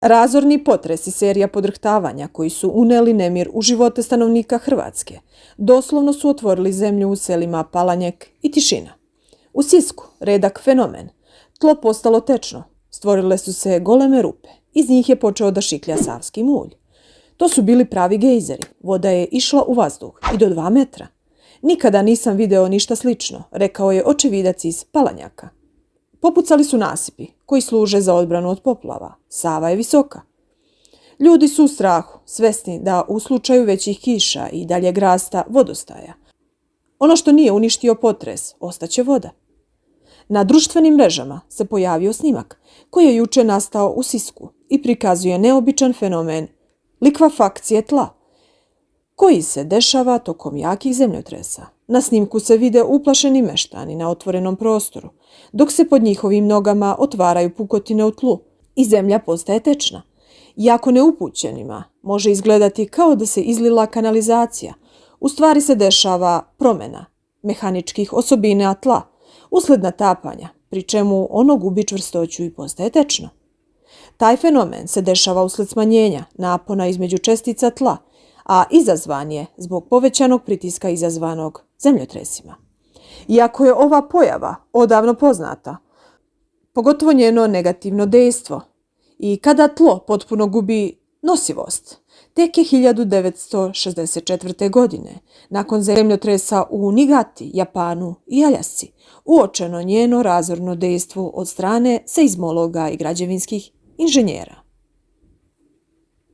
Razorni potres i serija podrhtavanja koji su uneli nemir u živote stanovnika Hrvatske doslovno su otvorili zemlju u selima Palanjek i Tišina. U Sisku redak fenomen. Tlo postalo tečno, stvorile su se goleme rupe. Iz njih je počeo da šiklja savski mulj. To su bili pravi gejzeri. Voda je išla u vazduh i do 2 metra. Nikada nisam video ništa slično, rekao je očevidac iz Palanjaka. Popucali su nasipi koji služe za odbranu od poplava. Sava je visoka. Ljudi su u strahu, svesni da u slučaju većih kiša i daljeg rasta vodostaja. Ono što nije uništio potres, ostaće voda. Na društvenim mrežama se pojavio snimak koji je juče nastao u Sisku i prikazuje neobičan fenomen likvafakcije tla, koji se dešava tokom jakih zemljotresa. Na snimku se vide uplašeni meštani na otvorenom prostoru, dok se pod njihovim nogama otvaraju pukotine u tlu i zemlja postaje tečna. Iako neupućenima može izgledati kao da se izlila kanalizacija, u stvari se dešava promjena mehaničkih osobina tla usled natapanja, pri čemu ono gubi čvrstoću i postaje tečno. Taj fenomen se dešava usled smanjenja napona između čestica tla, a izazvan je zbog povećanog pritiska izazvanog zemljotresima. Iako je ova pojava odavno poznata, pogotovo njeno negativno dejstvo, i kada tlo potpuno gubi nosivost, tek je 1964. godine, nakon zemljotresa u Nigati, Japanu i Aljasci, uočeno njeno razorno dejstvo od strane seizmologa i građevinskih inženjera.